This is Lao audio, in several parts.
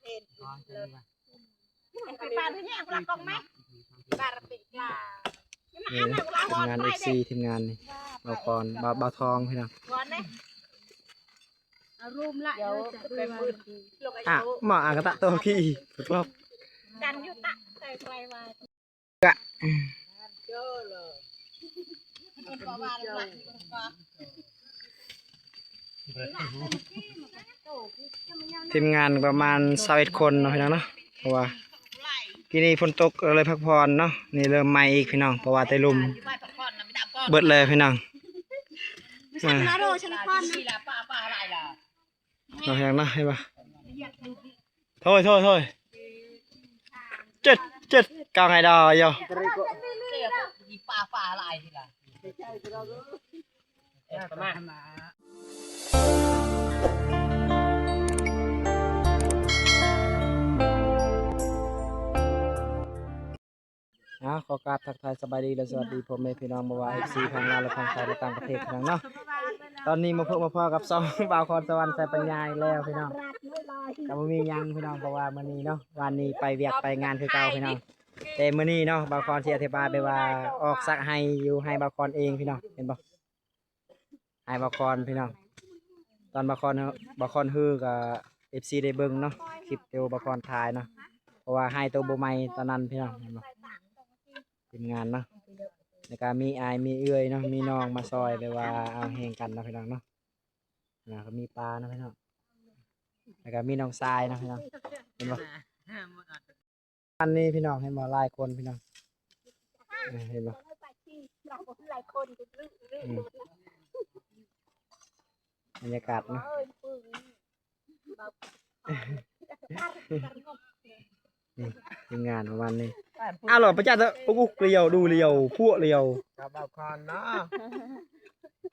ເປັນເລີຍ ເປັນປານແຍກລະກອງແມ່ ບາລະປິກລາ ນີ້ນະ ທີມງານເອັຟຊີ ທີມງານນີ້ ບ່າວຄອນ ບ່າວ ບ່າວທອງ ພີ່ນ້ອງ ອາ ມາອາກະຕະໂຕກີ ກັນຢູ່ຕະ ໃສ່ໄກວາ ກະ ທີມງານປະມານຊາວເອັດຄົນເນາະ ພີ່ນ້ອງເນາະ ເພາະວ່າກີ້ນີ້ຝົນຕົກ ເລີຍພັກຜ່ອນເນາະ. ນີ້ເລີ່ມໃໝ່ອີກພີ່ນ້ອງ ເພາະວ່າແຕ່ລຸ່ມເບິດເລີຍພີ່ນ້ອງ ອາ ເນາະ ພີ່ນ້ອງເນາະ ເຫັນບໍ່? ໂທ້ຍ ໂທ້ຍ ໂທ້ຍ ເຈັດ ເຈັດ ກາວໄງດາວ ໂຢ ເອົາ ຂໍກາບທັກທາຍສະບາຍດີ ແລະ ສະຫວັດດີພໍ່ແມ່ພີ່ນ້ອງ ບໍ່ວ່າເອັຟຊີທາງລາວ ແລະ ທາງໄທ ແລະ ຕ່າງປະເທດ ພີ່ນ້ອງເນາະ. ຕອນນີ້ມາພົບມາພໍ້ກັບຊ່ອງບ່າວຄອນສະຫວັນໄຊປັນຍາອີກແລ້ວພີ່ນ້ອງ ກໍບໍ່ມີຫຍັງພີ່ນ້ອງ ເພາະວ່າມື້ນີ້ເນາະ ວານນີ້ໄປວຽກໄປງານຄືເກົ່າພີ່ນ້ອງ ແຕ່ມື້ນີ້ເນາະ ບ່າວຄອນຊິອະທິບາຍແບບວ່າອອກສັກໄຮ່ຢູ່ໄຮ່ບ່າວຄອນເອງພີ່ນ້ອງ ເຫັນບໍ່? ອ້າຍບ່າວຄອນພີ່ນ້ອງ ຕອນບ່າວຄອນ ບ່າວຄອນຮືກໍເອັຟຊີໄດ້ເບິ່ງເນາະ ຄລິບທີ່ວ່າບ່າວຄອນຖ່າຍເນາະ ເພາະວ່າໄຮ່ໂຕບໍ່ໃໝ່ຕອນນັ້ນພີ່ນ້ອງ ເຫັນບໍ່? ທີມງານເນາະ ແລ້ວກໍມີອ້າຍມີເອື້ອຍເນາະ ມີນ້ອງມາຊ່ອຍ ແບບວ່າເອົາແຮງກັນເນາະພີ່ນ້ອງເນາະ ແລ້ວກໍມີປາເນາະພີ່ນ້ອງ ແລ້ວກໍມີນ້ອງຊາຍເນາະພີ່ນ້ອງ ເຫັນບໍ່? ອັນນີ້ພີ່ນ້ອງ ເຫັນບໍ່? ຫຼາຍຄົນພີ່ນ້ອງ ເອີ ເຫັນບໍ່? ອືມ ບັນຍາກາດເນາະ ນີ້ທີມງານປະມານນີ້ ອ້າວ ລະປະຈັກອຸກອຸກລຽວ ດູລຽວ ພວກລຽວ ກັບບ່າວຄອນເນາະ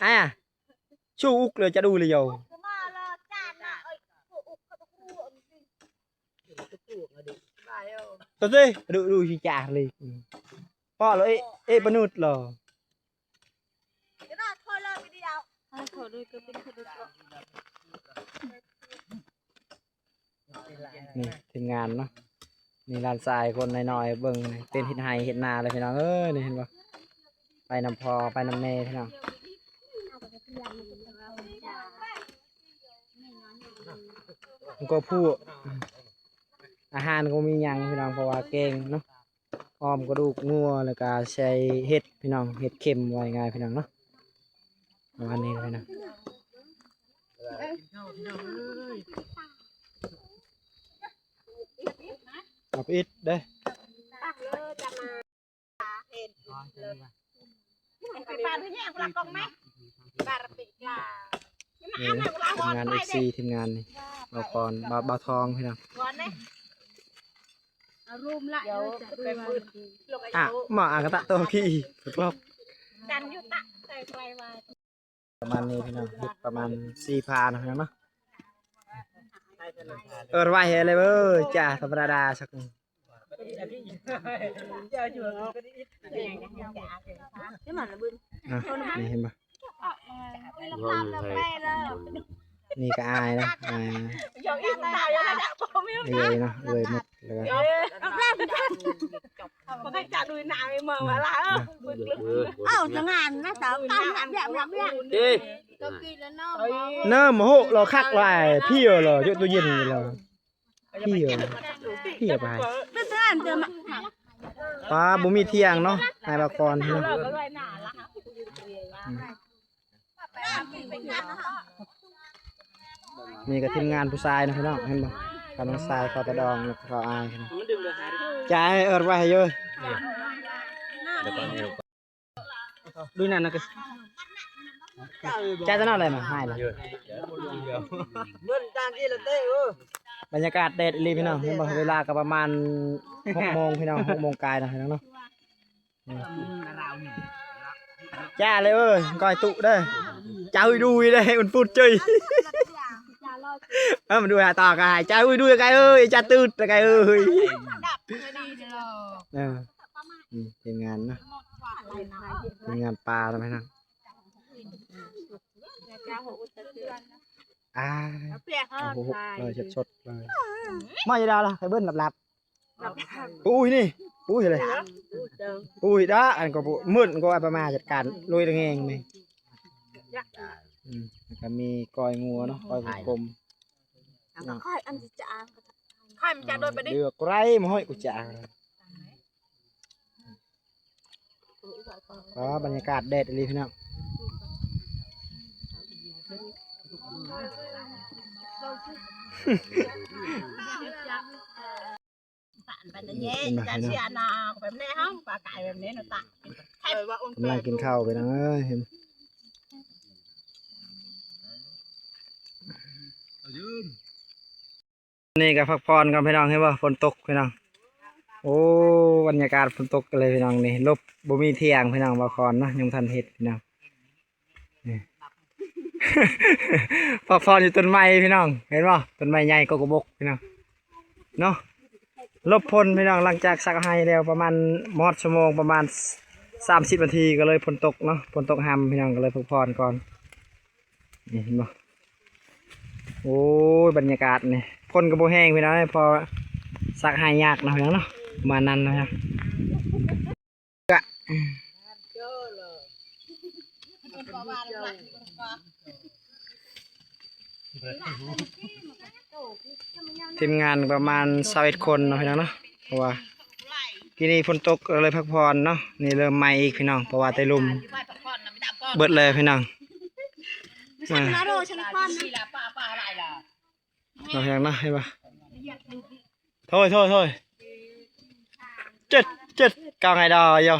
ອາ ຊູອຸກລຽວ ຈະດູລຽວ. ໂຕເຕ ດູ ດູຊິຈາລີ ພໍລະ ເອ ເອ ປະນຸດລະ ນີ້ທີມງານເນາະ ນີ້ຫຼານຊາຍຄົນນ້ອຍໆ ເບິ່ງເຕັ້ນເຮັດໄຮ່ເຮັດນາເລີຍພີ່ນ້ອງເອີຍ ນີ້ເຫັນບໍ່? ໄປນຳພໍ່ໄປນຳແມ່ພີ່ນ້ອງ ມັນກໍຜູ້ ອາຫານກໍບໍ່ມີຫຍັງພີ່ນ້ອງ ເພາະວ່າແກງເນາະ ອ້ອມກະດູກງົວ ແລ້ວກະໃສ່ເຫັດພີ່ນ້ອງ ເຫັດເຂັມ ວ່າງ່າຍໆ ພີ່ນ້ອງເນາະ ປະມານນີ້ພີ່ນ້ອງ ເອົາໄປອີກເດີ້. ນີ້ນະ ທີມງານເອັຟຊີ ທີມງານນີ້ ບ່າວຄອນ ບ່າວ ບ່າວທອງພີ່ນ້ອງ ອາ ມາອາກະຕະໂຕກີ ປະມານນີ້ພີ່ນ້ອງ ເຮັດປະມານສີ່ພານພີ່ນ້ອງເນາະ ເອີ້ນໄວ້ໃຫ້ເລີຍເວີ້ຍ ຈ້າ ທຳມະດາສັກ ອ່ະ ນີ້ເຫັນບໍ່? ນີ້ກໍອາຍນະ ອາຍນະ ເອື້ອຍເນາະ ເອື້ອຍໝົດ ແລ້ວກໍ ເອົ້າ ທຳງານນະ ສາວ ເອີ ເນີມໂຫ ລາວຄັກຫຼາຍ ເພຍລະ ຢູ່ຕູ້ເຢັນລະ ເພຍ ເພຍໄປ ປາ ບໍ່ມີທ່ຽງເນາະ ນາຍບາກອນເນາະ ນີ້ກໍທີມງານຜູ້ຊາຍເນາະ ພີ່ນ້ອງ ເຫັນບໍ່ ເຂົານ້ອງຊາຍ ເຂົາຕາດອງ ເຂົາອາຍ ຈ້າ ເອີ້ນໄວ້ໃຫ້ເດີ້. ດູນັ້ນນະ ຈາຍຕະນອນແລ້ວມາຫາຍລະ ບັນຍາກາດແດດອີ່ຫຼີພີ່ນ້ອງ ເຫັນບໍ່ ເວລາກໍປະມານຫົກໂມງພີ່ນ້ອງ ຫົກໂມງກາຍນະພີ່ນ້ອງເນາະ ຈ້າເລີຍເອີຍ ກ້ອຍຕຸເດີ້ ຈ້າຫຸຍດຸຍເດ້ ອຸນຟຸດເຈີຍ ເອີ ມາດູຫາຕໍ່ກາຍ ຈ້າຫຸຍດຸຍກາຍເອີຍ ຈ້າຕຶດກາຍເອີຍ ເອີ. ນີ້ທີມງານເນາະ ທີມງານປາເນາະພີ່ນ້ອງ ອາ ໂອ້ໂຫ ເລີຍ ສົດໆ ເລີຍ ມາຢູ່ດາລະ ໃຫ້ເບິ່ງຫຼັບໆ. ປຸ້ຍນີ້ ປຸ້ຍເລີຍ ປຸ້ຍດາ ອັນກໍມື້ນກໍເອົາໄປມາຈັດການລຸຍລະແງງແມ່. ອືມ ແລ້ວກໍມີກ້ອຍງົວເນາະ ກ້ອຍກົມໆ. ຂ້ອຍອັນຈະ ຂ້ອຍມັນຈະໂດນໄປດິ ເດືອກໄກມາຫ້ອຍກູຈະ. ອໍ ບັນຍາກາດແດດອີ່ຫຼີພີ່ນ້ອງ. ກຳລັງກິນເຂົ້າພີ່ນ້ອງເອີຍ. ນີ້ກໍພັກຜ່ອນກ່ອນພີ່ນ້ອງ ເຫັນບໍ່ ຝົນຕົກພີ່ນ້ອງ. ໂອ້ ບັນຍາກາດຝົນຕົກເລີຍພີ່ນ້ອງ. ນີ້ລົບບໍ່ມີທ່ຽງພີ່ນ້ອງ ບ່າວຄອນເນາະ ຍັງບໍ່ທັນເຮັດພີ່ນ້ອງ. ນີ້ ພັກຜ່ອນຢູ່ຕົ້ນໄມ້ພີ່ນ້ອງ ເຫັນບໍ່ ຕົ້ນໄມ້ໃຫຍ່ກໍກະບົກພີ່ນ້ອງເນາະ. ຫຼົບຝົນພີ່ນ້ອງ ຫຼັງຈາກຊັກໄຮ່ແລ້ວປະມານ ບໍ່ຮອດຊົ່ວໂມງ ປະມານສາມສິບນາທີ ກໍເລີຍຝົນຕົກເນາະ ຝົນຕົກຮຳພີ່ນ້ອງ ກໍເລີຍພັກຜ່ອນກ່ອນ. ນີ້ເຫັນບໍ່ ໂອ້ຍ ບັນຍາກາດນີ້ ຝົນກໍບໍ່ແຮງພີ່ນ້ອງ ພໍຊັກໄຮ່ຍາກເນາະ ພີ່ນ້ອງເນາະ ປະມານນັ້ນເນາະ. ທີມງານປະມານຊາວເອັດຄົນເນາະ ພີ່ນ້ອງເນາະ ເພາະວ່າກີ້ນີ້ຝົນຕົກ ເລີຍພັກຜ່ອນເນາະ. ນີ້ເລີ່ມໃໝ່ອີກພີ່ນ້ອງ ເພາະວ່າແຕ່ລຸ່ມເບິດເລີຍພີ່ນ້ອງ. ອ່າ ເນາະ ເຫັນບໍ່ ໂທຍ ໂທຍ ໂທຍ ເຈັດ ເຈັດ ກາວໄງດາວ ໂຍ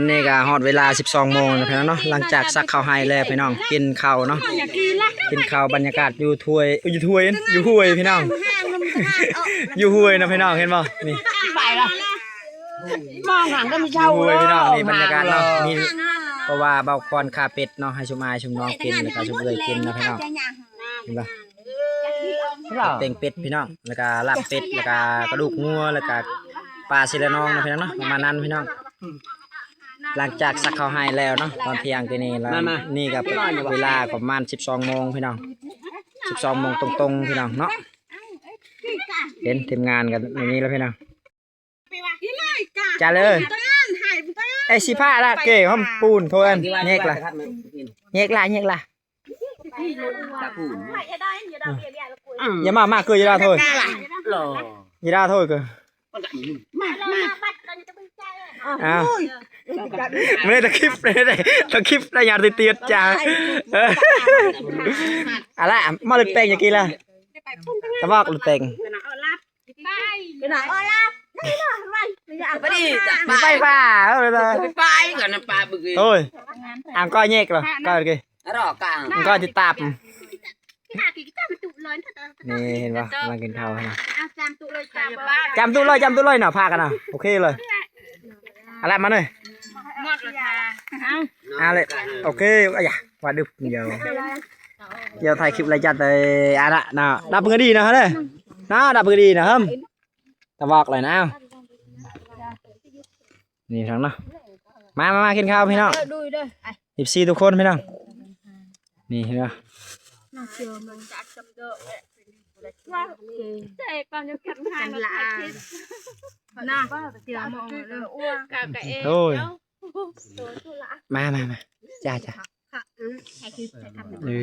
ນີ້ກໍຮອດເວລາສິບສອງໂມງແລ້ວພີ່ນ້ອງເນາະ ຫຼັງຈາກຊັກເຂົ້າໄຮ່ແລ້ວພີ່ນ້ອງ ກິນເຂົ້າເນາະ ກິນເຂົ້າ ບັນຍາກາດຢູ່ຖ້ວຍ ຢູ່ຖ້ວຍ ຢູ່ຫ້ວຍພີ່ນ້ອງ ຢູ່ຫ້ວຍເນາະພີ່ນ້ອງ ເຫັນບໍ່ ນີ້ ມອງຫາກໍມີເຊົາ ຢູ່ຫ້ວຍພີ່ນ້ອງ. ນີ້ບັນຍາກາດເນາະ ມີ ເພາະວ່າເບົາຄອນຂ້າເປັດເນາະ ໃຫ້ຊຸມອ້າຍຊຸມນ້ອງກິນ ແລ້ວກໍຊຸມເອື້ອຍກິນເນາະພີ່ນ້ອງ ເຫັນບໍ່. ແຕ່ງເປັດພີ່ນ້ອງ ແລ້ວກະລາບເປັດ ແລ້ວກະກະດູກງົວ ແລ້ວກະປາຊີລະນອງເນາະພີ່ນ້ອງເນາະ ປະມານນັ້ນພີ່ນ້ອງ. ຫຼັງຈາກຊັກເຂົ້າໄຮ່ແລ້ວເນາະ ຕອນທ່ຽງນີ້ແລ້ວ ນີ້ກໍເວລາປະມານສິບສອງໂມງພີ່ນ້ອງ ສິບສອງໂມງຕົງໆ ພີ່ນ້ອງເນາະ. ເຫັນທີມງານກັນຢູ່ນີ້ແລ້ວພີ່ນ້ອງ. ຈາເລີຍ ໄອ້ຊິພາລະເກຫອມປູນໂທອັນແຍກລະ ແຍກລະ ແຍກລະ. ຢ່າມາ ມາເກີ ຢ່າດ່າໂທຍ ຢ່າດ່າໂທຍເກີ. ອ້າວ ເມື່ອຕະຄລິບ ຕະຄລິບໄດ້ຍາຕິດໆ ຈ້າ. ອາລະ ມາລົດແປງຢ່າກີລະ ຕະບອກລົດແປງ. ໄຟຟ້າ ເອີ ໄປກັນນະປາບຶກ. ໂອ້ຍ ອ່າງກໍແຍກລະ ກໍເກ ອ່າງກໍຕິດຕາມ. ນີ້ເຫັນບໍ່ ກຳລັງກິນເຂົ້ານະ. ຈຳຕຸເລີຍ ຈຳຕຸເລີຍ ຈຳຕຸເລີຍເນາະ ພາກັນນະ ໂອເຄເລີຍ. ອາລະ ມາເລີຍ ໝົດລະ ເອົາເລີຍ ໂອເຄ. ອາຢາ ວ່າດຶກ ດຽວ ດຽວຖ່າຍຄລິບລາຍຈັດເລີຍ. ອາລະເນາະ ດັບເພິ່ນກໍດີເນາະ ເນາະ ດັບເພິ່ນກໍດີເນາະ ເຮີ້ມ. ຕະບອກເລີຍນະ ນີ້ທາງເນາະ. ມາ ມາ ມາກິນເຂົ້າພີ່ນ້ອງ ເອີ ດູເດີ ເອັຟຊີທຸກຄົນພີ່ນ້ອງ. ນີ້ເຫັນບໍ່ ໂອ້ຍ ມາ ມາ ມາ ຈ້າ ຈ້າ. ເອີ ນີ້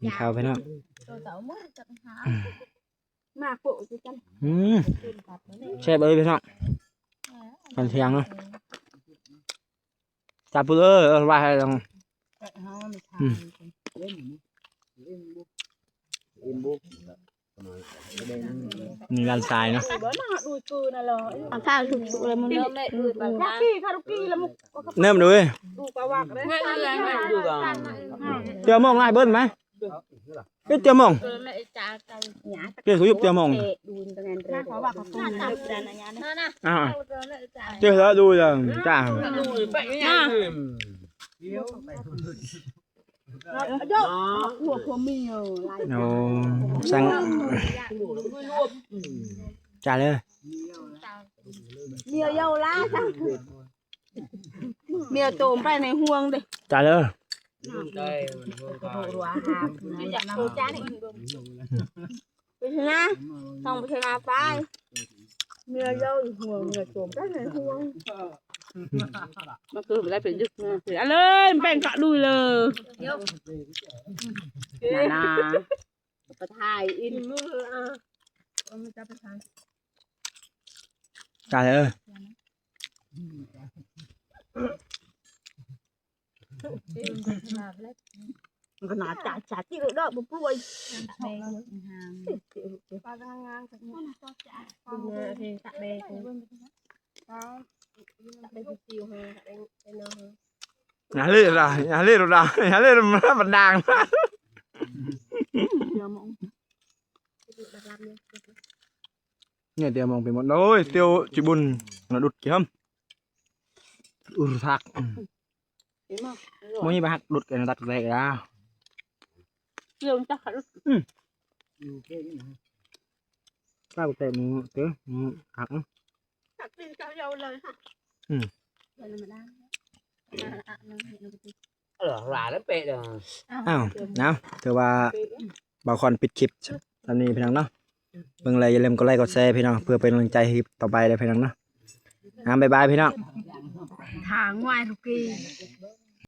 ກິນເຂົ້າພີ່ນ້ອງ. ມາໂປະຄືກັນ ອືມ ແຊບເອີຍພີ່ນ້ອງ ຕອນທ່ຽງເນາະ. ຈັບປຸເອີຍ ເອີ ວ່າໃຫ້ລອງ ອືມ ນີ້ດ້ານຊ້າຍເນາະ. ເນີມດູເວີຍ ເຈົ້າມອງຫຼາຍເບິ່ນໄໝ. ເຮັດເຈົ້າມອງ ເຈົ້າຢູ່ເຈົ້າມອງ. ອ່າ ເຈົ້າລະດູຈັ່ງຈ້າ. ໂອ້ ສັ່ງ ຈ້າເລີຍ ເມຍໂຕມໄປໃນຫ່ວງເດ້ ຈ້າເລີຍ. ໄດ້ມັນໂຮງການ ໄປຊະນະ ຕ້ອງໄປຊະນະໄປ ເມຍເຈົ້າຢູ່ຫົວ ເມຍໂຈມໄດ້ໃນຫົວ ມັນຄືໄດ້ເປັນຍຶດເມືອງ ອັນເລີຍແບ່ງກະດຸຍເລີຍ ນານາ ໄປຖ່າຍອີກ ກາເອີ ມັນກະໜ້າຈະ ຈະຕິໂລດດອກ ບໍ່ປ່ວຍ ປາກະນາງາມ ຕະແບງ ຕະແບງ ຕະແບງ ຕະແບງ ຢ່າເລີດລະ ຢ່າເລີດລະ ຢ່າເລີດລະ ບັນດາງ ນີ້ຕຽວມອງໄປໝົດ ໂອ້ຍ ຕຽວຈິບຸນ ນະດຸດກິຮຳ ອຸຣະທັກ ບໍ່ມີບາຮັກດຸດກັນຕັດແລກລະ ຕຽວຈັກ ອື ຕາແຕກ ຕຽວ ອື ຮັກ ອື ເອີ ລາແລ້ວເປະເດີ ອ້າວ ນະ ຖືວ່າບ່າວຄອນປິດຄລິບສ່ຳນີ້ພີ່ນ້ອງເນາະ ເບິ່ງແລ້ວຢ່າລືມກົດໄລກົດແຊພີ່ນ້ອງ ເພື່ອເປັນກຳລັງໃຈໃຫ້ຄລິບຕໍ່ໄປເດີພີ່ນ້ອງເນາະ ອ້າວ ບາຍບາຍພີ່ນ້ອງ ທາງວາຍທຸກກີ